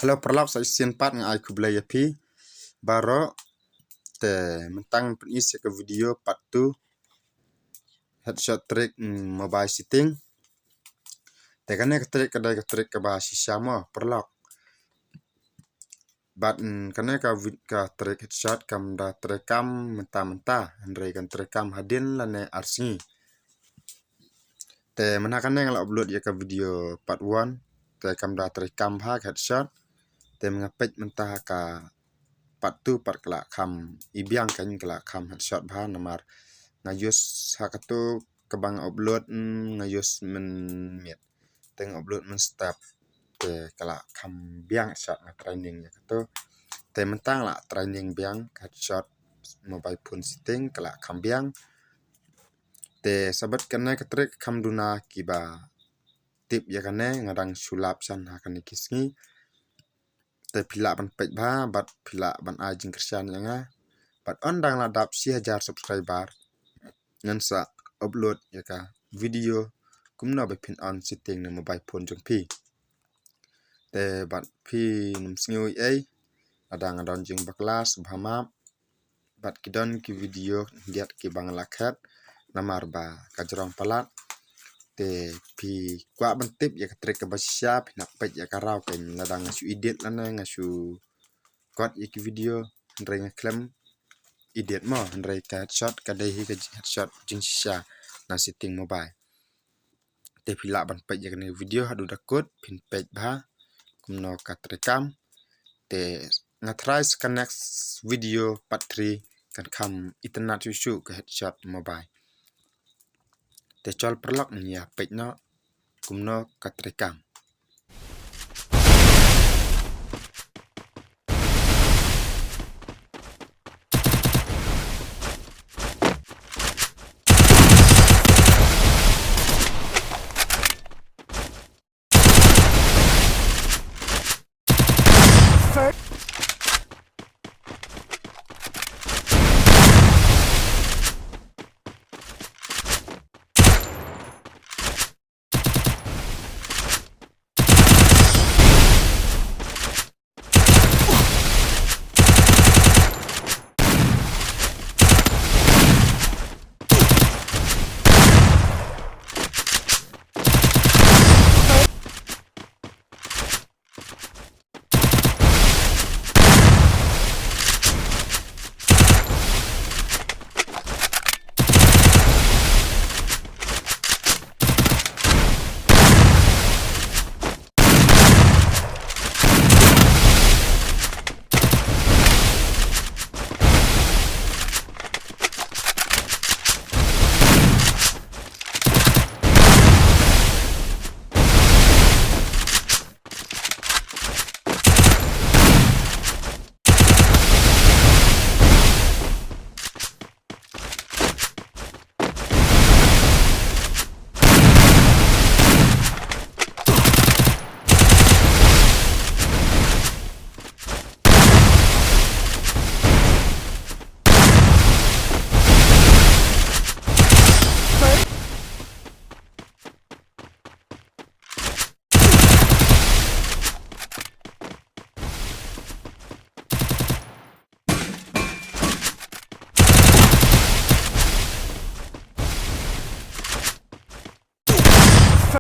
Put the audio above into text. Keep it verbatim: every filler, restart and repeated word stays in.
Hello paralok, sa shisien pat nga ai khublei ïa phi baroh. Te mynta ngan pyni sa ka video part two, headshot trick, mm, mobile setting. Te kane ka trick ka dei ka trick kaba shisha mo paralok. Bad, mm, kane ka vid-, ka trick headshot kam da trei kam mynta mynta, hynrei kan trei kam hadien lane ar sngi. Te mynta kane nga la upload ïa ka video part one, te kam da trei kam bha ka headshot. Te mynta nga peit mynta ha ka part two pat ka la kham i biang, kan ka la kham headshot bha namar nga use ha kato kaba nga upload, mm, nga use mynmiet. Te nga upload mynstep. Te ka la kham biang headshot, nga training ïa kato. Te mynta nga la training biang ka headshot mobile phone setting, ka la kham biang. Te sa bad kane ka trick kham duna kiba tip ïa kane, nga dang shu lap shen ha kane ki sngi. Te phi lah ban peit bha bad phi lah ban ai jingkyrshan ïa nga. Bad ynda nga la dap shi hajar subscriber, ngan sa upload ïa ka video kumno ba phin on setting na mobile phone jong phi. Te bad phin ym sngew ei ei, lada nga don jingbakla sngewbha map. Bad ki don ki video khyndiat kiba nga la khet namar ba ka jrong palat. Te phi kwah ban tip ïa ka trick kaba shisha, phin hap peit ïa ka raw, kan lada nga shu edit lane nga shu kot ïa ki video, hynrei nga khlem edit mo, hynrei ka headshot ka dei hi ka headshot jingshisha na setting mobile. Te phi lah ban peit ïa kane video haduh da kut, phin peit bha kumno ka trei kam. Te nga try sa ka next video part three kan kham itynnad shuh shuh ka headshot mobile. Te chol paralok, ngin ïa peit noh kumno ka trei kam. First.